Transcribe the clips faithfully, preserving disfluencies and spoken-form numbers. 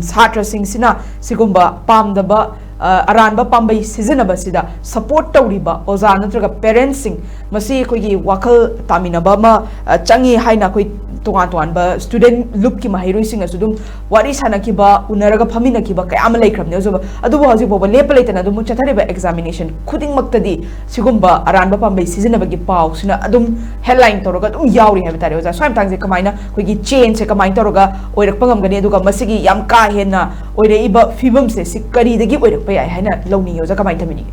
ꯁꯥꯇ꯭ꯔꯁꯤꯡꯁꯤꯅ ꯁꯤꯒꯨꯝꯕ ꯄꯥꯝꯗꯕ, ꯑ, ꯑꯔꯥꯟꯕ ꯄꯥꯝꯕꯩ ꯁꯤꯖꯤꯟꯅꯕꯁꯤꯗ ꯁꯄꯣꯔꯠ ꯇꯧꯔꯤꯕ ꯑꯣꯖꯥ ꯅꯠꯇ꯭ꯔꯒ ꯄꯦꯔꯦꯟꯁꯁꯤꯡ, ꯃꯁꯤ ꯑꯩꯈꯣꯏꯒꯤ ꯋꯥꯈꯜ ꯇꯥꯃꯤꯟꯅꯕ ꯑꯃ, ꯑ, ꯆꯪꯉꯤ ꯍꯥꯏꯅ ꯑꯩꯈꯣꯏ ꯇꯣꯉꯥꯟ ꯇꯣꯉꯥꯟꯕ ꯁ꯭ꯇꯨꯗꯦꯟꯠ ꯂꯨꯞꯀꯤ ꯃꯍꯩꯔꯣꯏꯁꯤꯡꯅꯁꯨ ꯑꯗꯨꯝ ꯋꯥꯔꯤ ꯁꯥꯅꯈꯤꯕ, ꯎꯅꯔꯒ ꯐꯝꯃꯤꯟꯅꯈꯤꯕ ꯀꯌꯥ ꯑꯃ ꯂꯩꯈ꯭ꯔꯕꯅꯦ꯫ ꯑꯗꯨꯕꯨ, ꯑꯗꯨꯕꯨ ꯍꯧꯖꯤꯛ ꯐꯥꯎꯕ ꯂꯦꯞꯄ ꯂꯩꯇꯅ ꯑꯗꯨꯝ ꯆꯠꯊꯔꯤꯕ ꯑꯦꯛꯖꯥꯃꯤꯅꯦꯁꯟ ꯈꯨꯗꯤꯡꯃꯛꯇꯗꯤ ꯁꯤꯒꯨꯝꯕ ꯑꯔꯥꯟꯕ ꯄꯥꯝꯕꯩ ꯁꯤꯖꯤꯟꯅꯕꯒꯤ ꯄꯥꯎꯁꯤꯅ ꯑꯗꯨꯝ ꯍꯦꯗꯂꯥꯏꯟ ꯇꯧꯔꯒ ꯑꯗꯨꯝ ꯌꯥꯎꯔꯤ ꯍꯥꯏꯕ ꯇꯥꯔꯦ꯫ ꯑꯣꯖꯥ, ꯁ꯭ꯋꯥꯏ ꯃꯇꯥꯡꯁꯦ ꯀꯃꯥꯏꯅ, ꯑꯩꯈꯣꯏꯒꯤ ꯆꯦꯟꯖꯁꯦ ꯀꯃꯥꯏꯅ ꯇꯧꯔꯒ ꯑꯣꯏꯔꯛꯄ ꯉꯝꯒꯅꯤ? ꯑꯗꯨꯒ ꯃꯁꯤꯒꯤ ꯌꯥꯝ ꯀꯥ ꯍꯦꯟꯅ ꯑꯣꯏꯔꯛꯏꯕ ꯐꯤꯕꯝꯁꯦ ꯁꯤ ꯀꯔꯤꯗꯒꯤ ꯑꯣꯏꯔꯛꯄ ꯌꯥꯏ ꯍꯥꯏꯅ ꯂꯧꯅꯤꯡꯉꯤ ꯑꯣꯖꯥ? ꯀꯃꯥꯏꯅ ꯊꯝꯕꯤꯅꯤꯡꯉꯤ?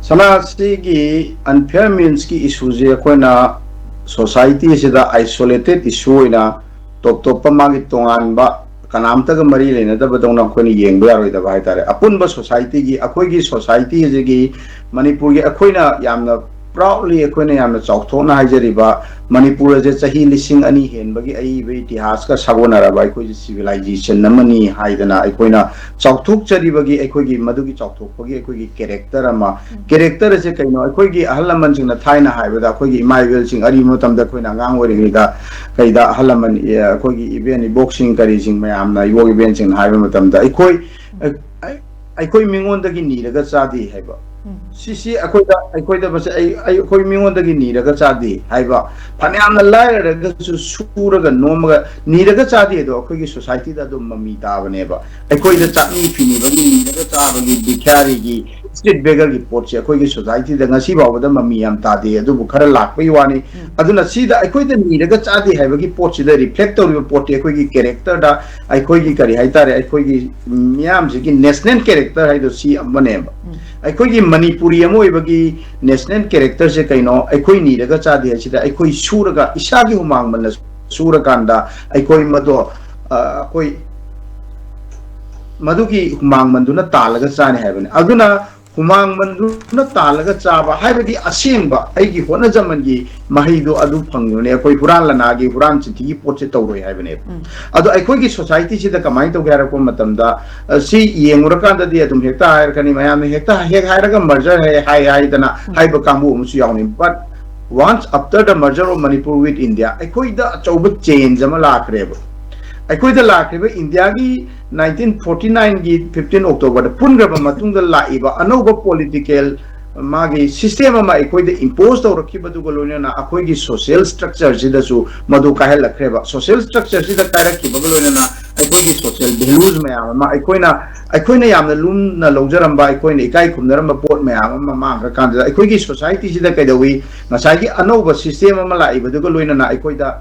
ꯁꯅꯥ, ꯁꯤꯒꯤ ꯑꯟꯐꯤꯌꯔ ꯃꯤꯟꯁꯀꯤ ꯏꯁꯨꯁꯦ ꯑꯩꯈꯣꯏꯅ ꯁꯣꯁꯥꯏꯇꯤꯁꯤꯗ ꯑꯥꯏꯁꯣꯂꯦꯇꯦꯠ ꯏꯁꯨ ꯑꯣꯏꯅ ꯇꯣꯞ ꯇꯣꯞꯄ ꯃꯥꯒꯤ ꯇꯣꯉꯥꯟꯕ ꯀꯅꯥꯝꯇꯒ ꯃꯔꯤ ꯂꯩꯅꯗꯕꯗꯧꯅ ꯑꯩꯈꯣꯏꯅ ꯌꯦꯡꯕ ꯌꯥꯔꯣꯏꯗꯕ ꯍꯥꯏꯇꯥꯔꯦ꯫ ꯑꯄꯨꯟꯕ ꯁꯣꯁꯥꯏꯇꯤꯒꯤ, ꯑꯩꯈꯣꯏꯒꯤ ꯁꯣꯁꯥꯏꯇꯤ ꯑꯁꯤꯒꯤ, ꯃꯅꯤꯄꯨꯔꯒꯤ ꯑꯩꯈꯣꯏꯅ ꯌꯥꯝꯅ ꯄ꯭ꯔꯥꯎꯗꯂꯤ, ꯑꯩꯈꯣꯏꯅ ꯌꯥꯝꯅ ꯆꯥꯎꯊꯣꯛꯅ ꯍꯥꯏꯖꯔꯤꯕ ꯃꯅꯤꯄꯨꯔ ꯑꯁꯦ ꯆꯍꯤ ꯂꯤꯁꯤꯡ ꯑꯅꯤ ꯍꯦꯟꯕꯒꯤ ꯑꯏꯕ ꯏꯇꯤꯍꯥꯁꯀ ꯁꯥꯒꯣꯟꯅꯔꯕ ꯑꯩꯈꯣꯏꯁꯦ ꯁꯤꯚꯤꯂꯥꯏꯖꯦꯁꯟ ꯑꯃꯅꯤ ꯍꯥꯏꯗꯅ ꯑꯩꯈꯣꯏꯅ ꯆꯥꯎꯊꯣꯛꯆꯔꯤꯕꯒꯤ, ꯑꯩꯈꯣꯏꯒꯤ ꯃꯗꯨꯒꯤ ꯆꯥꯎꯊꯣꯛꯄꯒꯤ ꯑꯩꯈꯣꯏꯒꯤ ꯀꯦꯔꯦꯛꯇꯔ ꯑꯃ, ꯀꯦꯔꯦꯛꯇꯔ ꯑꯁꯦ ꯀꯩꯅꯣ? ꯑꯩꯈꯣꯏꯒꯤ ꯑꯍꯜ ꯂꯃꯟꯁꯤꯡꯅ ꯊꯥꯏꯅ ꯍꯥꯏꯕꯗ, ꯑꯩꯈꯣꯏꯒꯤ ꯏꯃꯥ ꯏꯕꯦꯜꯁꯤꯡ ꯑꯔꯤꯕ ꯃꯇꯝꯗ ꯑꯩꯈꯣꯏꯅ ꯑꯉꯥꯡ ꯑꯣꯏꯔꯤꯉꯩꯗ ꯀꯩꯗ ꯑꯍꯜ ꯂꯃꯟ, ꯑꯦ, ꯑꯩꯈꯣꯏꯒꯤ ꯏꯕꯦꯟ ꯏꯕꯣꯛꯁꯤꯡ ꯀꯔꯤꯁꯤꯡ ꯃꯌꯥꯝꯅ, ꯏꯕꯣꯛ ꯏꯕꯦꯟꯁꯤꯡꯅ ꯍꯥꯏꯕ ꯃꯇꯝꯗ, ꯑꯩꯈꯣꯏ, ꯑꯩ-, ꯑꯩꯈꯣꯏ ꯃꯤꯉꯣꯟꯗꯒꯤ ꯅꯤꯔꯒ ꯆꯥꯗꯦ ꯍꯥꯏꯕ꯫ ꯁꯤꯁꯤ ꯑꯩꯈꯣꯏꯗ, ꯑꯩꯈꯣꯏꯗ ꯃꯁꯤ ꯑꯩ, ꯑꯩ, ꯑꯩꯈꯣꯏ ꯃꯤꯉꯣꯟꯗꯒꯤ ꯅꯤꯔꯒ ꯆꯥꯗꯦ ꯍꯥꯏꯕ, ꯐꯅꯌꯥꯝꯅ ꯂꯥꯏꯔꯔꯒꯁꯨ ꯁꯨꯔꯒ ꯅꯣꯝꯃꯒ ꯅꯤꯔꯒ ꯆꯥꯗꯦ ꯑꯗꯣ ꯑꯩꯈꯣꯏꯒꯤ ꯁꯣꯁꯥꯏꯇꯤꯗ ꯑꯗꯨꯝ ꯃꯃꯤ ꯇꯥꯕꯅꯦꯕ꯫ ꯑꯩꯈꯣꯏꯗ ꯆꯥꯛꯅꯤ ꯐꯤꯅꯤꯕꯒꯤ, ꯅꯤꯔꯒ ꯆꯥꯕꯒꯤ, ꯚꯤꯈ꯭ꯌꯥꯔꯤꯒꯤ, ꯁ꯭ꯇ꯭ꯔꯤꯠ ꯕꯦꯒꯔꯒꯤ ꯄꯣꯠꯁꯦ ꯑꯩꯈꯣꯏꯒꯤ ꯁꯣꯁꯥꯏꯇꯤꯗ ꯉꯁꯤ ꯐꯥꯎꯕꯗ ꯃꯃꯤ ꯌꯥꯝ ꯇꯥꯗꯦ꯫ ꯑꯗꯨꯕꯨ ꯈꯔ ꯂꯥꯛꯄꯒꯤ ꯋꯥꯅꯤ꯫ ꯑꯗꯨꯅ ꯁꯤꯗ ꯑꯩꯈꯣꯏꯗ ꯅꯤꯔꯒ ꯆꯥꯗꯦ ꯍꯥꯏꯕꯒꯤ ꯄꯣꯠꯁꯤꯗ ꯔꯤꯐ꯭ꯂꯦꯛ ꯇꯧꯔꯤꯕ ꯄꯣꯠꯇꯤ ꯑꯩꯈꯣꯏꯒꯤ ꯀꯦꯔꯦꯛꯇꯔꯗ, ꯑꯩꯈꯣꯏꯒꯤ ꯀꯔꯤ ꯍꯥꯏꯇꯥꯔꯦ, ꯑꯩꯈꯣꯏꯒꯤ ꯃꯤꯌꯥꯝꯁꯤꯒꯤ ꯅꯦꯁꯅꯦꯜ ꯀꯦꯔꯦꯛꯇꯔ ꯍꯥꯏꯗꯣ ꯁꯤ ꯑꯃꯅꯦꯕ꯫ ꯑꯩꯈꯣꯏꯒꯤ ꯃꯅꯤꯄꯨꯔꯤ ꯑꯃ ꯑꯣꯏꯕꯒꯤ ꯅꯦꯁꯅꯦꯜ ꯀꯦꯔꯦꯛꯇꯔꯁꯦ ꯀꯩꯅꯣ? ꯑꯩꯈꯣꯏ ꯅꯤꯔꯒ ꯆꯥꯗꯦ ꯍꯥꯏꯁꯤꯗ ꯑꯩꯈꯣꯏ ꯁꯨꯔꯒ, ꯏꯁꯥꯒꯤ ꯍꯨꯃꯥꯡ ꯃꯟꯅ ꯁꯨꯔꯀꯥꯟꯗ ꯑꯩꯈꯣꯏ ꯃꯗꯣ, ꯑ, ꯑꯩꯈꯣꯏ ꯃꯗꯨꯒꯤ ꯍꯨꯃꯥꯡ ꯃꯟꯗꯨꯅ ꯇꯥꯜꯂꯒ ꯆꯥꯅꯤ ꯍꯥꯏꯕꯅꯤ꯫ ꯑꯗꯨꯅ ꯍꯨꯃꯥꯡ ꯃꯟꯗꯨꯅ ꯇꯥꯜꯂꯒ ꯆꯥꯕ ꯍꯥꯏꯕꯗꯤ ꯑꯁꯦꯡꯕ ꯑꯩꯒꯤ ꯍꯣꯠꯅꯖꯃꯟꯒꯤ ꯃꯍꯩꯗꯣ ꯑꯗꯨ ꯐꯪꯉꯤꯕꯅꯤ꯫ ꯑꯩꯈꯣꯏ ꯍꯨꯔꯥꯟ ꯂꯅꯥꯒꯤ, ꯍꯨꯔꯥꯟ ꯆꯤꯟꯊꯤꯒꯤ ꯄꯣꯠꯁꯦ ꯇꯧꯔꯣꯏ ꯍꯥꯏꯕꯅꯦꯕ꯫ ꯑꯗꯣ ꯑꯩꯈꯣꯏꯒꯤ ꯁꯣꯁꯥꯏꯇꯤꯁꯤꯗ ꯀꯃꯥꯏꯅ ꯇꯧꯒꯦ ꯍꯥꯏꯔꯛꯄ ꯃꯇꯝꯗ, ꯑ, ꯁꯤ ꯌꯦꯡꯉꯨꯔꯀꯥꯟꯗꯗꯤ ꯑꯗꯨꯝ ꯍꯦꯛꯇ ꯍꯥꯏꯔꯛꯀꯅꯤ, ꯃꯌꯥꯝꯅ ꯍꯦꯛꯇ ꯍꯦꯛ ꯍꯥꯏꯔꯒ ꯃꯔꯖꯔ ꯍꯥꯏ, ꯍꯥꯏ ꯍꯥꯏꯗꯅ ꯍꯥꯏꯕ ꯀꯥꯡꯕꯨ ꯑꯃꯁꯨ ꯌꯥꯎꯅꯤ꯫ But once after the merger of Manipur with India, ꯑꯩꯈꯣꯏꯗ ꯑꯆꯧꯕ ꯆꯦꯟꯖ ꯑꯃ ꯂꯥꯛꯈ꯭ꯔꯦꯕ꯫ ꯑꯩꯈꯣꯏꯗ ꯂꯥꯛꯈ꯭ꯔꯤꯕ ꯏꯟꯗꯤꯌꯥꯒꯤ ꯅꯥꯏꯟꯇꯤꯟ ꯐꯣꯔꯇꯤ ꯅꯥꯏꯟꯒꯤ ꯐꯤꯐꯇꯤꯟ ꯑꯣꯛꯇꯣꯕꯔꯗ ꯄꯨꯟꯈ꯭ꯔꯕ ꯃꯇꯨꯡꯗ ꯂꯥꯛꯏꯕ ꯑꯅꯧꯕ ꯄꯣꯂꯤꯇꯤꯀꯦꯜ ꯃꯥꯒꯤ ꯁꯤꯁꯇꯦꯝ ꯑꯃ ꯑꯩꯈꯣꯏꯗ ꯏꯝꯄꯣꯁ ꯇꯧꯔꯛꯈꯤꯕꯗꯨꯒ ꯂꯣꯏꯅꯅ ꯑꯩꯈꯣꯏꯒꯤ ꯁꯣꯁꯤꯌꯦꯜ ꯁ꯭ꯇ꯭ꯔꯛꯆꯔꯁꯤꯗꯁꯨ ꯃꯗꯨ ꯀꯥꯏꯍꯜꯂꯛꯈ꯭ꯔꯦꯕ꯫ ꯁꯣꯁꯤꯌꯦꯜ ꯁ꯭ꯇ꯭ꯔꯛꯆꯔꯁꯤꯗ ꯀꯥꯏꯔꯛꯈꯤꯕꯒ ꯂꯣꯏꯅꯅ ꯑꯩꯈꯣꯏꯒꯤ ꯁꯣꯁꯤꯌꯦꯜ ꯚꯦꯂꯨꯁ ꯃꯌꯥꯝ ꯑꯃ, ꯑꯩꯈꯣꯏꯅ ꯑꯩꯈꯣꯏꯅ ꯌꯥꯝꯅ ꯂꯨꯝꯅ ꯂꯧꯖꯔꯝꯕ, ꯑꯩꯈꯣꯏꯅ ꯏꯀꯥꯏ ꯈꯨꯝꯅꯔꯝꯕ ꯄꯣꯠ ꯃꯌꯥꯝ ꯑꯃ ꯃꯥꯡꯈ꯭ꯔ ꯀꯥꯟꯁꯤꯗ ꯑꯩꯈꯣꯏꯒꯤ ꯁꯣꯁꯥꯏꯇꯤꯁꯤꯗ ꯀꯩꯗꯧꯏ? ꯉꯁꯥꯏꯒꯤ ꯑꯅꯧꯕ ꯁꯤꯁꯇꯦꯝ ꯑꯃ ꯂꯥꯛꯏꯕꯗꯨꯒ ꯂꯣꯏꯅꯅ ꯑꯩꯈꯣꯏꯗ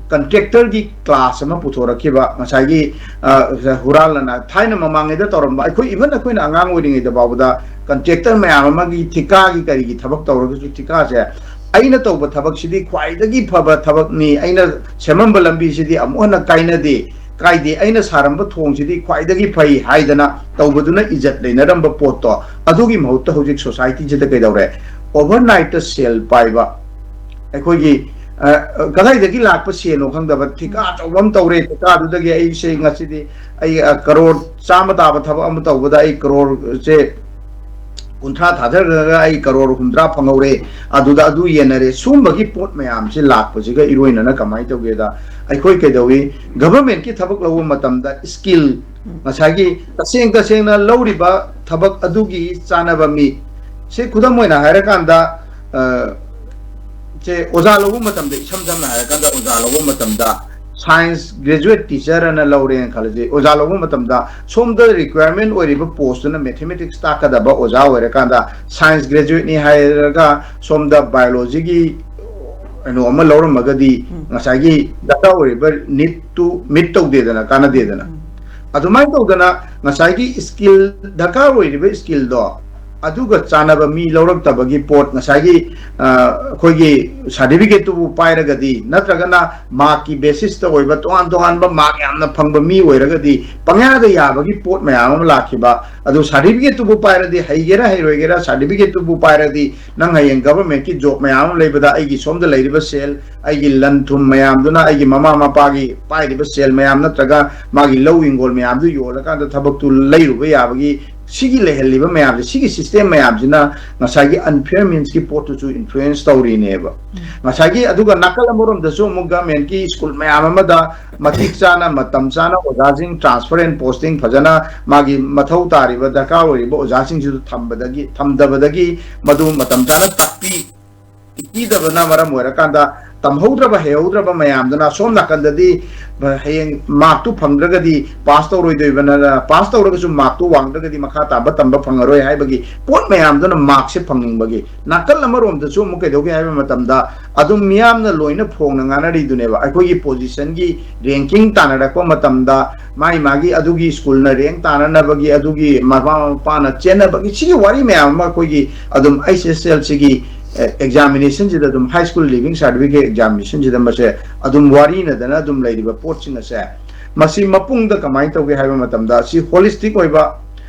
ꯀꯟꯇ꯭ꯔꯦꯛꯇꯔꯒꯤ ꯀ꯭ꯂꯥꯁ ꯑꯃ ꯄꯨꯊꯣꯔꯛꯈꯤꯕ, ꯉꯁꯥꯏꯒꯤ, ꯑ, ꯍꯨꯔꯥꯜꯂꯅ ꯊꯥꯏꯅ ꯃꯃꯥꯡꯉꯩꯗ ꯇꯧꯔꯝꯕ, ꯑꯩꯈꯣꯏ, ꯏꯚꯟ ꯑꯩꯈꯣꯏꯅ ꯑꯉꯥꯡ ꯑꯣꯏꯔꯤꯉꯩꯗ ꯐꯥꯎꯕꯗ ꯀꯟꯇ꯭ꯔꯦꯛꯇꯔ ꯃꯌꯥꯝ ꯑꯃꯒꯤ ꯊꯤꯀꯥꯒꯤ ꯀꯔꯤꯒꯤ ꯊꯕꯛ ꯇꯧꯔꯒꯁꯨ, ꯊꯤꯀꯥꯁꯦ "ꯑꯩꯅ ꯇꯧꯕ ꯊꯕꯛꯁꯤꯗꯤ ꯈ꯭ꯋꯥꯏꯗꯒꯤ ꯐꯕ ꯊꯕꯛꯅꯤ, ꯑꯩꯅ ꯁꯦꯝꯃꯝꯕ ꯂꯝꯕꯤꯁꯤꯗꯤ ꯑꯃꯨꯛ ꯍꯟꯅ ꯀꯥꯏꯅꯗꯦ, ꯀꯥꯏꯗꯦ, ꯑꯩꯅ ꯁꯥꯔꯝꯕ ꯊꯣꯡꯁꯤꯗꯤ ꯈ꯭ꯋꯥꯏꯗꯒꯤ ꯐꯩ" ꯍꯥꯏꯗꯅ ꯇꯧꯕꯗꯨꯅ ꯏꯖꯠ ꯂꯩꯅꯔꯝꯕ ꯄꯣꯠꯇꯣ, ꯑꯗꯨꯒꯤ ꯃꯍꯨꯠꯇ ꯍꯧꯖꯤꯛ ꯁꯣꯁꯥꯏꯇꯤꯁꯤꯗ ꯀꯩꯗꯧꯔꯦ? ꯑꯣꯚꯔꯅꯥꯏꯠꯇ ꯁꯦꯜ ꯄꯥꯏꯕ, ꯑꯩꯈꯣꯏꯒꯤ, ꯑ, ꯀꯗꯥꯏꯗꯒꯤ ꯂꯥꯛꯄ ꯁꯦꯜꯅꯣ ꯈꯪꯗꯕ ꯊꯤꯀꯥ ꯑꯆꯧꯕ ꯑꯃ ꯇꯧꯔꯦ, ꯊꯤꯀꯥꯗꯨꯗꯒꯤ ꯑꯩꯁꯦ ꯉꯁꯤꯗꯤ ꯑꯩ, ꯑ, ꯀꯔꯣꯔ ꯆꯥꯝꯃ ꯇꯥꯕ ꯊꯕꯛ ꯑꯃ ꯇꯧꯕꯗ ꯑꯩ ꯀꯔꯣꯔꯁꯦ ꯀꯨꯟꯊ꯭ꯔꯥ ꯊꯥꯗꯔꯒ ꯑꯩ ꯀꯔꯣꯔ ꯍꯨꯝꯗ꯭ꯔꯥ ꯐꯪꯍꯧꯔꯦ, ꯑꯗꯨꯗ ꯑꯗꯨ ꯌꯦꯟꯅꯔꯦ꯫ ꯁꯨꯝꯕꯒꯤ ꯄꯣꯠ ꯃꯌꯥꯝꯁꯤ ꯂꯥꯛꯄꯁꯤꯒ ꯏꯔꯣꯏꯅꯅ ꯀꯃꯥꯏꯅ ꯇꯧꯒꯦꯗ, ꯑꯩꯈꯣꯏ ꯀꯩꯗꯧꯏ? ꯒꯚꯔꯟꯃꯦꯟꯠꯀꯤ ꯊꯕꯛ ꯂꯧꯕ ꯃꯇꯝꯗ ꯁ꯭ꯀꯤꯜ, ꯉꯁꯥꯏꯒꯤ ꯇꯁꯦꯡ ꯇꯁꯦꯡꯅ ꯂꯧꯔꯤꯕ ꯊꯕꯛ ꯑꯗꯨꯒꯤ ꯆꯥꯅꯕ ꯃꯤ, ꯁꯤ ꯈꯨꯗꯝ ꯑꯣꯏꯅ ꯍꯥꯏꯔꯀꯥꯟꯗ, ꯑ, ꯁꯦ ꯑꯣꯖꯥ ꯂꯧꯕ ꯃꯇꯝꯗ, ꯏꯁꯝ ꯁꯝꯅ ꯍꯥꯏꯔꯀꯥꯟꯗ ꯑꯣꯖꯥ ꯂꯧꯕ ꯃꯇꯝꯗ ꯁꯥꯏꯟꯁ ꯒ꯭ꯔꯦꯖꯨꯋꯦꯠ ꯇꯤꯆꯔ ꯑꯅ ꯂꯧꯔꯦꯅ ꯈꯜꯂꯁꯤ, ꯑꯣꯖꯥ ꯂꯧꯕ ꯃꯇꯝꯗ ꯁꯣꯝꯗ ꯔꯤꯀ꯭ꯋꯥꯌꯔꯃꯦꯟ ꯑꯣꯏꯔꯤꯕ ꯄꯣꯁꯇꯨꯅ ꯃꯦꯊꯃꯦꯇꯤꯛꯁ ꯇꯥꯛꯀꯗꯕ ꯑꯣꯖꯥ ꯑꯣꯏꯔꯀꯥꯟꯗ ꯁꯥꯏꯟꯁ ꯒ꯭ꯔꯦꯖꯨꯋꯦꯠꯅꯤ ꯍꯥꯏꯔꯒ ꯁꯣꯝꯗ ꯕꯥꯏꯑꯣꯂꯣꯖꯤꯒꯤ ꯀꯩꯅꯣ ꯑꯃ ꯂꯧꯔꯝꯃꯒꯗꯤ ꯎꯝ꯫ ꯉꯁꯥꯏꯒꯤ ꯗꯔꯀꯥꯔ ꯑꯣꯏꯔꯤꯕ ꯅꯤꯠꯇꯨ ꯃꯤꯠ ꯇꯧꯗꯦꯗꯅ, ꯀꯥꯟꯅꯗꯦꯗꯅ꯫ ꯎꯝ꯫ ꯑꯗꯨꯃꯥꯏꯅ ꯇꯧꯗꯅ ꯉꯁꯥꯏꯒꯤ ꯁ꯭ꯀꯤꯜ, ꯗꯔꯀꯥꯔ ꯑꯣꯏꯔꯤꯕ ꯁ꯭ꯀꯤꯜꯗꯣ ꯑꯗꯨꯒ ꯆꯥꯟꯅꯕ ꯃꯤ ꯂꯧꯔꯛꯇꯕꯒꯤ ꯄꯣꯠ, ꯉꯁꯥꯏꯒꯤ, ꯑ, ꯑꯩꯈꯣꯏꯒꯤ ꯁꯥꯔꯇꯤꯐꯤꯀꯦꯠꯇꯨꯕꯨ ꯄꯥꯏꯔꯒꯗꯤ, ꯅꯠꯇ꯭ꯔꯒꯅ ꯃꯥꯔꯛꯀꯤ ꯕꯦꯁꯤꯁꯇ ꯑꯣꯏꯕ ꯇꯣꯉꯥꯟ ꯇꯣꯉꯥꯟꯕ ꯃꯥꯔꯛ ꯌꯥꯝꯅ ꯐꯪꯕ ꯃꯤ ꯑꯣꯏꯔꯒꯗꯤ ꯄꯪꯌꯥꯗ ꯌꯥꯕꯒꯤ ꯄꯣꯠ ꯃꯌꯥꯝ ꯑꯃ ꯂꯥꯛꯈꯤꯕ꯫ ꯑꯗꯨ ꯁꯥꯔꯇꯤꯐꯤꯀꯦꯠꯇꯨꯕꯨ ꯄꯥꯏꯔꯗꯤ, ꯍꯩꯒꯦꯔꯥ ꯍꯩꯔꯣꯏꯒꯦꯔꯥ, ꯁꯥꯔꯇꯤꯐꯤꯀꯦꯠꯇꯨꯕꯨ ꯄꯥꯏꯔꯗꯤ ꯅꯪ ꯍꯌꯦꯡ ꯒꯚꯔꯟꯃꯦꯟꯠꯀꯤ ꯖꯣꯕ ꯃꯌꯥꯝ ꯑꯃ ꯂꯩꯕꯗ ꯑꯩꯒꯤ ꯁꯣꯝꯗ ꯂꯩꯔꯤꯕ ꯁꯦꯜ, ꯑꯩꯒꯤ ꯂꯟ ꯊꯨꯝ ꯃꯌꯥꯝꯗꯨꯅ, ꯑꯩꯒꯤ ꯃꯃꯥ ꯃꯄꯥꯒꯤ ꯄꯥꯏꯔꯤꯕ ꯁꯦꯜ ꯃꯌꯥꯝ ꯅꯠꯇ꯭ꯔꯒ ꯃꯥꯒꯤ ꯂꯧ ꯍꯤꯡꯒꯣꯜ ꯃꯌꯥꯝꯗꯨ ꯌꯣꯜꯂꯀꯥꯟꯗ ꯊꯕꯛꯇꯨ ꯂꯩꯔꯨꯕ ꯌꯥꯕꯒꯤ ꯁꯤꯒꯤ ꯂꯩꯍꯜꯂꯤꯕ ꯃꯌꯥꯝꯁꯦ, ꯁꯤꯒꯤ system ꯃꯌꯥꯝꯁꯤꯅ ꯉꯁꯥꯏꯒꯤ unfair meansꯀꯤ ꯄꯣꯠꯇꯨꯁꯨ influence ꯇꯧꯔꯤꯅꯦꯕ꯫ ꯉꯁꯥꯏꯒꯤ, ꯑꯗꯨꯒ ꯅꯥꯀꯜ ꯑꯃꯔꯣꯝꯗꯁꯨ ꯑꯃꯨꯛ governmentꯀꯤ school ꯃꯌꯥꯝ ꯑꯃꯗ ꯃꯇꯤꯛ ꯆꯥꯅ, ꯃꯇꯝ ꯆꯥꯅ ꯑꯣꯖꯥꯁꯤꯡ transfer and posting ꯐꯖꯅ ꯃꯥꯒꯤ ꯃꯊꯧ ꯇꯥꯔꯤꯕ, ꯗꯔꯀꯥꯔ ꯑꯣꯏꯔꯤꯕ ꯑꯣꯖꯥꯁꯤꯡꯁꯤꯁꯨ ꯊꯝꯕꯗꯒꯤ, ꯊꯝꯗꯕꯗꯒꯤ ꯃꯗꯨ ꯃꯇꯝ ꯆꯥꯅ ꯇꯥꯛꯄꯤ, ꯄꯤꯗꯕꯅ ꯃꯔꯝ ꯑꯣꯏꯔꯀꯥꯟꯗ ꯇꯝꯍꯧꯗ꯭ꯔꯕ, ꯍꯩꯍꯧꯗ꯭ꯔꯕ ꯃꯌꯥꯝꯗꯨꯅ ꯁꯣꯝ ꯅꯥꯀꯟꯗꯗꯤ ꯍꯌꯦꯡ markꯇꯨ ꯐꯪꯗ꯭ꯔꯒꯗꯤ pass ꯇꯧꯔꯣꯏꯗꯣꯏꯕꯅ, pass ꯇꯧꯔꯒꯁꯨ markꯇꯨ ꯋꯥꯡꯗ꯭ꯔꯒꯗꯤ ꯃꯈꯥ ꯇꯥꯕ ꯇꯝꯕ ꯐꯪꯉꯔꯣꯏ ꯍꯥꯏꯕꯒꯤ ꯄꯣꯠ ꯃꯌꯥꯝꯗꯨꯅ markꯁꯦ ꯐꯪꯅꯤꯡꯕꯒꯤ꯫ ꯅꯥꯀꯜ ꯑꯃꯔꯣꯝꯗꯁꯨ ꯑꯃꯨꯛ ꯀꯩꯗꯧꯒꯦ ꯍꯥꯏꯕ ꯃꯇꯝꯗ, ꯑꯗꯨꯝ ꯃꯤꯌꯥꯝꯅ ꯂꯣꯏꯅ ꯐꯣꯡꯅ ꯉꯥꯡꯅꯔꯤꯗꯨꯅꯦꯕ, ꯑꯩꯈꯣꯏꯒꯤ positionꯒꯤ ranking ꯇꯥꯟꯅꯔꯛꯄ ꯃꯇꯝꯗ ꯃꯥꯒꯤ ꯃꯥꯒꯤ ꯑꯗꯨꯒꯤ schoolꯅ rank ꯇꯥꯟꯅꯅꯕꯒꯤ, ꯑꯗꯨꯒꯤ ꯃꯃꯥ ꯃꯄꯥꯅ ꯆꯦꯟꯅꯕꯒꯤ, ꯁꯤꯒꯤ ꯋꯥꯔꯤ ꯃꯌꯥꯝ ꯑꯃ ꯑꯩꯈꯣꯏꯒꯤ ꯑꯗꯨꯝ HSLCꯒꯤ examinationꯁꯤꯗ, ꯑꯗꯨꯝ high school leaving certificate examinationꯁꯤꯗ ꯃꯁꯦ ꯑꯗꯨꯝ ꯋꯥꯔꯤꯅꯗꯅ ꯑꯗꯨꯝ ꯂꯩꯔꯤꯕ ꯄꯣꯠꯁꯤꯡ ꯑꯁꯦ, ꯃꯁꯤ ꯃꯄꯨꯡꯗ ꯀꯃꯥꯏꯅ ꯇꯧꯒꯦ ꯍꯥꯏꯕ ꯃꯇꯝꯗ, ꯁꯤ holistic ꯑꯣꯏꯕ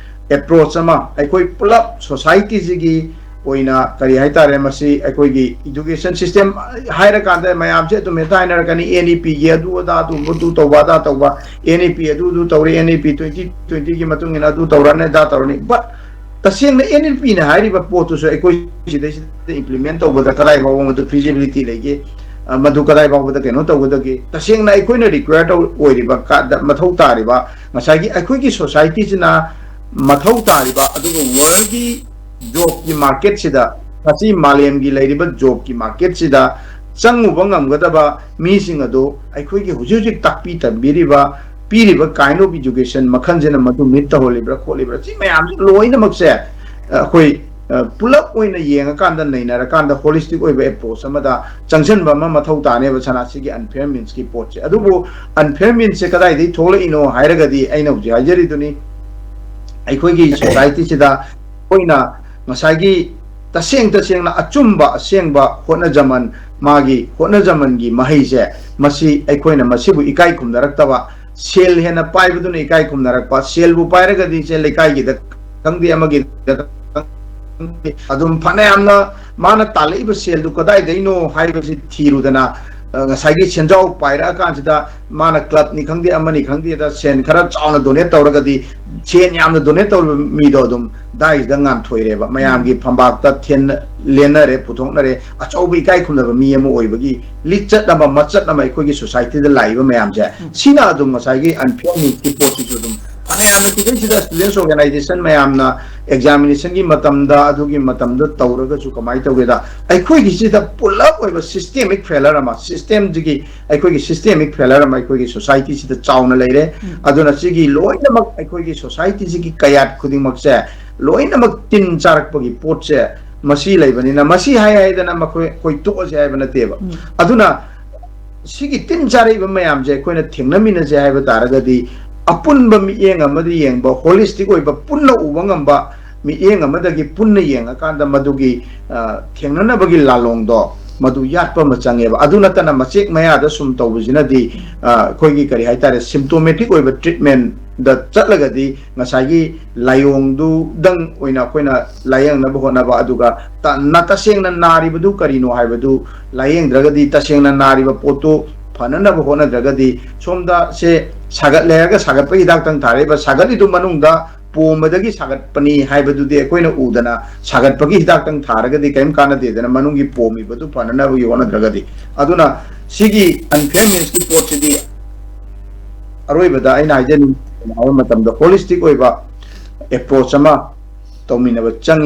approach ꯑꯃ, ꯑꯩꯈꯣꯏ ꯄꯨꯂꯞ societyꯁꯤꯒꯤ ꯑꯣꯏꯅ, ꯀꯔꯤ ꯍꯥꯏꯇꯥꯔꯦ, ꯃꯁꯤ ꯑꯩꯈꯣꯏꯒꯤ education system ꯍꯥꯏꯔꯀꯥꯟꯗ ꯃꯌꯥꯝꯁꯦ ꯑꯗꯨꯝ ꯍꯦꯛꯇ ꯍꯥꯏꯅꯔꯛꯀꯅꯤ, NEPꯒꯤ ꯑꯗꯨ ꯑꯗꯥ ꯑꯗꯨ ꯑꯗꯨ ꯇꯧꯕ ꯑꯗꯥ ꯇꯧꯕ, NEP ꯑꯗꯨ ꯑꯗꯨ ꯇꯧꯔꯦ, NEP twenty twentyꯒꯤ ꯃꯇꯨꯡ ꯏꯟꯅ ꯑꯗꯨ ꯇꯧꯔꯅꯤ ꯑꯗꯥ ꯇꯧꯔꯅꯤ꯫ But ꯇꯁꯦꯡꯅ NEPꯅ ꯍꯥꯏꯔꯤꯕ ꯄꯣꯠꯇꯨꯁꯨ ꯑꯩꯈꯣꯏ ꯁꯤꯗꯩꯁꯤꯗ implement ꯇꯧꯕꯗ ꯀꯗꯥꯏ ꯐꯥꯎꯕ ꯃꯗꯨ feasibility ꯂꯩꯒꯦ, ꯑ, ꯃꯗꯨ ꯀꯗꯥꯏ ꯐꯥꯎꯕꯗ ꯀꯩꯅꯣ ꯇꯧꯒꯗꯒꯦ? ꯇꯁꯦꯡꯅ ꯑꯩꯈꯣꯏꯅ require ꯇꯧ-, ꯑꯣꯏꯔꯤꯕ ꯀꯥ-, ꯗ-, ꯃꯊꯧ ꯇꯥꯔꯤꯕ, ꯉꯁꯥꯏꯒꯤ ꯑꯩꯈꯣꯏꯒꯤ societyꯁꯤꯅ ꯃꯊꯧ ꯇꯥꯔꯤꯕ, ꯑꯗꯨꯒ worldꯀꯤ jobꯀꯤ marketꯁꯤꯗ, ꯉꯁꯤ ꯃꯥꯂꯦꯝꯒꯤ ꯂꯩꯔꯤꯕ jobꯀꯤ marketꯁꯤꯗ ꯆꯪꯉꯨꯕ ꯉꯝꯒꯗꯕ ꯃꯤꯁꯤꯡ ꯑꯗꯨ ꯑꯩꯈꯣꯏꯒꯤ ꯍꯧꯖꯤꯛ ꯍꯧꯖꯤꯛ ꯇꯥꯛꯄꯤ ꯇꯝꯕꯤꯔꯤꯕ, ꯄꯤꯔꯤꯕ kind of education ꯃꯈꯜꯁꯤꯅ ꯃꯗꯨ meet ꯇꯧꯍꯜꯂꯤꯕ꯭ꯔꯥ ꯈꯣꯠꯂꯤꯕ꯭ꯔꯥ, ꯁꯤ ꯃꯌꯥꯝꯁꯤ ꯂꯣꯏꯅꯃꯛꯁꯦ ꯑꯩꯈꯣꯏ, ꯑ, ꯄꯨꯂꯞ ꯑꯣꯏꯅ ꯌꯦꯡꯉꯀꯥꯟꯗ, ꯅꯩꯅꯔꯀꯥꯟꯗ, holistic ꯑꯣꯏꯕ approach ꯑꯃꯗ ꯆꯪꯁꯤꯟꯕ ꯑꯃ ꯃꯊꯧ ꯇꯥꯅꯦꯕ ꯁꯅꯥꯁꯤꯒꯤ unfair meansꯀꯤ ꯄꯣꯠꯁꯦ꯫ ꯑꯗꯨꯕꯨ unfair meansꯁꯦ ꯀꯗꯥꯏꯗꯒꯤ ꯊꯣꯛꯂꯛꯏꯅꯣ ꯍꯥꯏꯔꯒꯗꯤ, ꯑꯩꯅ ꯍꯧꯖꯤꯛ ꯍꯥꯏꯖꯔꯤꯗꯨꯅꯤ, ꯑꯩꯈꯣꯏꯒꯤ societyꯁꯤꯗ ꯑꯩꯈꯣꯏꯅ ꯉꯁꯥꯏꯒꯤ ꯇꯁꯦꯡ ꯇꯁꯦꯡꯅ ꯑꯆꯨꯝꯕ, ꯑꯁꯦꯡꯕ ꯍꯣꯠꯅꯖꯃꯟ, ꯃꯥꯒꯤ ꯍꯣꯠꯅꯖꯃꯟꯒꯤ ꯃꯍꯩꯁꯦ, ꯃꯁꯤ ꯑꯩꯈꯣꯏꯅ ꯃꯁꯤꯕꯨ ꯏꯀꯥꯏ ꯈꯨꯝꯅꯔꯛꯇꯕ, ꯁꯦꯜ ꯍꯦꯟꯅ ꯄꯥꯏꯕꯗꯨꯅ ꯏꯀꯥꯏ ꯈꯨꯝꯅꯔꯛꯄ, ꯁꯦꯜꯕꯨ ꯄꯥꯏꯔꯒꯗꯤ ꯁꯦ ꯂꯩꯀꯥꯏꯒꯤꯗ ꯈꯪꯗꯦ, ꯑꯃꯒꯤꯗ ꯈꯪꯗꯦ, ꯑꯗꯨꯝ ꯐꯅꯌꯥꯝꯅ ꯃꯥꯅ ꯇꯥꯜꯂꯛꯏꯕ ꯁꯦꯜꯗꯨ ꯀꯗꯥꯏꯗꯩꯅꯣ ꯍꯥꯏꯕꯁꯤ ꯊꯤꯔꯨꯗꯅ, ꯉꯁꯥꯏꯒꯤ ꯁꯦꯟꯖꯥꯎ ꯄꯥꯏꯔꯛꯑꯀꯥꯟꯁꯤꯗ ꯃꯥꯅ clubꯅꯤ ꯈꯪꯗꯦ, ꯑꯃꯅꯤ ꯈꯪꯗꯦꯗ ꯁꯦꯟ ꯈꯔ ꯆꯥꯎꯅ donate ꯇꯧꯔꯒꯗꯤ, ꯁꯦꯟ ꯌꯥꯝꯅ donate ꯇꯧꯔꯤꯕ ꯃꯤꯗꯣ ꯑꯗꯨꯝ ꯗꯥꯏꯁꯤꯗ ꯉꯥꯟꯊꯣꯏꯔꯦꯕ, ꯃꯌꯥꯝꯒꯤ ꯐꯝꯕꯥꯛꯇ ꯊꯦꯟ-, ꯂꯦꯟꯅꯔꯦ, ꯄꯨꯊꯣꯛꯅꯔꯦ, ꯑꯆꯧꯕ ꯏꯀꯥꯏ ꯈꯨꯝꯅꯕ ꯃꯤ ꯑꯃ ꯑꯣꯏꯕꯒꯤ ꯂꯤꯆꯠ ꯑꯃ, ꯃꯆꯠ ꯑꯃ ꯑꯩꯈꯣꯏꯒꯤ societyꯗ ꯂꯥꯛꯏꯕ ꯃꯌꯥꯝꯁꯦ, ꯁꯤꯅ ꯑꯗꯨꯝ ꯉꯁꯥꯏꯒꯤ unfairnessꯀꯤ ꯄꯣꯠꯁꯤꯁꯨ ꯑꯗꯨꯝ ꯐꯅꯌꯥꯝꯅ ꯁꯤꯗꯩꯁꯤꯗ students organisation ꯃꯌꯥꯝꯅ examinationꯒꯤ ꯃꯇꯝꯗ, ꯑꯗꯨꯒꯤ ꯃꯇꯝꯗ ꯇꯧꯔꯒꯁꯨ ꯀꯃꯥꯏꯅ ꯇꯧꯒꯦꯗ, ꯑꯩꯈꯣꯏꯒꯤꯁꯤꯗ ꯄꯨꯂꯞ ꯑꯣꯏꯕ systemic failure ꯑꯃ, systemꯁꯤꯒꯤ, ꯑꯩꯈꯣꯏꯒꯤ systemic failure ꯑꯃ ꯑꯩꯈꯣꯏꯒꯤ societyꯁꯤꯗ ꯆꯥꯎꯅ ꯂꯩꯔꯦ꯫ ꯑꯗꯨꯅ ꯁꯤꯒꯤ ꯂꯣꯏꯅꯃꯛ ꯑꯩꯈꯣꯏꯒꯤ societyꯁꯤꯒꯤ ꯀꯌꯥꯠ ꯈꯨꯗꯤꯡꯃꯛꯁꯦ ꯂꯣꯏꯅꯃꯛ ꯇꯤꯟ ꯆꯥꯔꯛꯄꯒꯤ ꯄꯣꯠꯁꯦ ꯃꯁꯤ ꯂꯩꯕꯅꯤꯅ, ꯃꯁꯤ ꯍꯥꯏ ꯍꯥꯏꯗꯅ ꯃꯈꯣꯏ, ꯑꯩꯈꯣꯏ ꯇꯣꯛꯑꯁꯦ ꯍꯥꯏꯕ ꯅꯠꯇꯦꯕ꯫ ꯑꯗꯨꯅ ꯁꯤꯒꯤ ꯇꯤꯟ ꯆꯥꯔꯛꯏꯕ ꯃꯌꯥꯝꯁꯦ ꯑꯩꯈꯣꯏꯅ ꯊꯦꯡꯅꯃꯤꯟꯅꯁꯦ ꯍꯥꯏꯕ ꯇꯥꯔꯒꯗꯤ, ꯑꯄꯨꯟꯕ ꯃꯤꯠꯌꯦꯡ ꯑꯃꯗ ꯌꯦꯡꯕ, holistic ꯑꯣꯏꯕ, ꯄꯨꯟꯅ ꯎꯕ ꯉꯝꯕ ꯃꯤꯠꯌꯦꯡ ꯑꯃꯗꯒꯤ ꯄꯨꯟꯅ ꯌꯦꯡꯉꯀꯥꯟꯗ ꯃꯗꯨꯒꯤ, ꯑ, ꯊꯦꯡꯅꯅꯕꯒꯤ ꯂꯥꯂꯣꯡꯗꯣ ꯃꯗꯨ ꯌꯥꯠꯄ ꯑꯃ ꯆꯪꯉꯦꯕ꯫ ꯑꯗꯨ ꯅꯠꯇꯅ ꯃꯆꯦꯛ ꯃꯌꯥꯗ ꯁꯨꯝ ꯇꯧꯕꯁꯤꯅꯗꯤ, ꯑ, ꯑꯩꯈꯣꯏꯒꯤ ꯀꯔꯤ ꯍꯥꯏꯇꯥꯔꯦ, symptomatic ꯑꯣꯏꯕ treatmentꯗ ꯆꯠꯂꯒꯗꯤ ꯉꯁꯥꯏꯒꯤ ꯂꯥꯏꯑꯣꯡꯗꯨꯗꯪ ꯑꯣꯏꯅ ꯑꯩꯈꯣꯏꯅ ꯂꯥꯏꯌꯦꯡꯅꯕ ꯍꯣꯠꯅꯕ, ꯑꯗꯨꯒ ꯇ-, ꯅ-, ꯇꯁꯦꯡꯅ ꯅꯥꯔꯤꯕꯗꯨ ꯀꯔꯤꯅꯣ ꯍꯥꯏꯕꯗꯨ ꯂꯥꯏꯌꯦꯡꯗ꯭ꯔꯒꯗꯤ, ꯇꯁꯦꯡꯅ ꯅꯥꯔꯤꯕ ꯄꯣꯠꯇꯨ ꯐꯅꯅꯕ ꯍꯣꯠꯅꯗ꯭ꯔꯒꯗꯤ, ꯁꯣꯝꯗ ꯁꯦ ꯁꯥꯒꯠꯂꯦ ꯍꯥꯏꯔꯒ ꯁꯥꯒꯠꯄꯒꯤ ꯍꯤꯗꯥꯛꯇꯪ ꯊꯥꯔꯛꯏꯕ, ꯁꯥꯒꯠꯂꯤꯗꯨ ꯃꯅꯨꯡꯗ ꯄꯣꯝꯕꯗꯒꯤ ꯁꯥꯒꯠꯄꯅꯤ ꯍꯥꯏꯕꯗꯨꯗꯤ ꯑꯩꯈꯣꯏꯅ ꯎꯗꯅ, ꯁꯥꯒꯠꯄꯒꯤ ꯍꯤꯗꯥꯛꯇꯪ ꯊꯥꯔꯒꯗꯤ ꯀꯔꯤꯝ ꯀꯥꯟꯅꯗꯦꯗꯅ, ꯃꯅꯨꯡꯒꯤ ꯄꯣꯝꯃꯤꯕꯗꯨ ꯐꯅꯅꯕꯒꯤ ꯍꯣꯠꯅꯗ꯭ꯔꯒꯗꯤ꯫ ꯑꯗꯨꯅ ꯁꯤꯒꯤ unfairnessꯀꯤ ꯄꯣꯠꯁꯤꯗꯤ ꯑꯔꯣꯏꯕꯗ ꯑꯩꯅ ꯍꯥꯏꯖꯅꯤꯡꯕ ꯍꯥꯏꯕ ꯃꯇꯝꯗ, holistic ꯑꯣꯏꯕ approach ꯑꯃ ꯇꯧꯃꯤꯟꯅꯕ ꯆꯪꯉꯤ꯫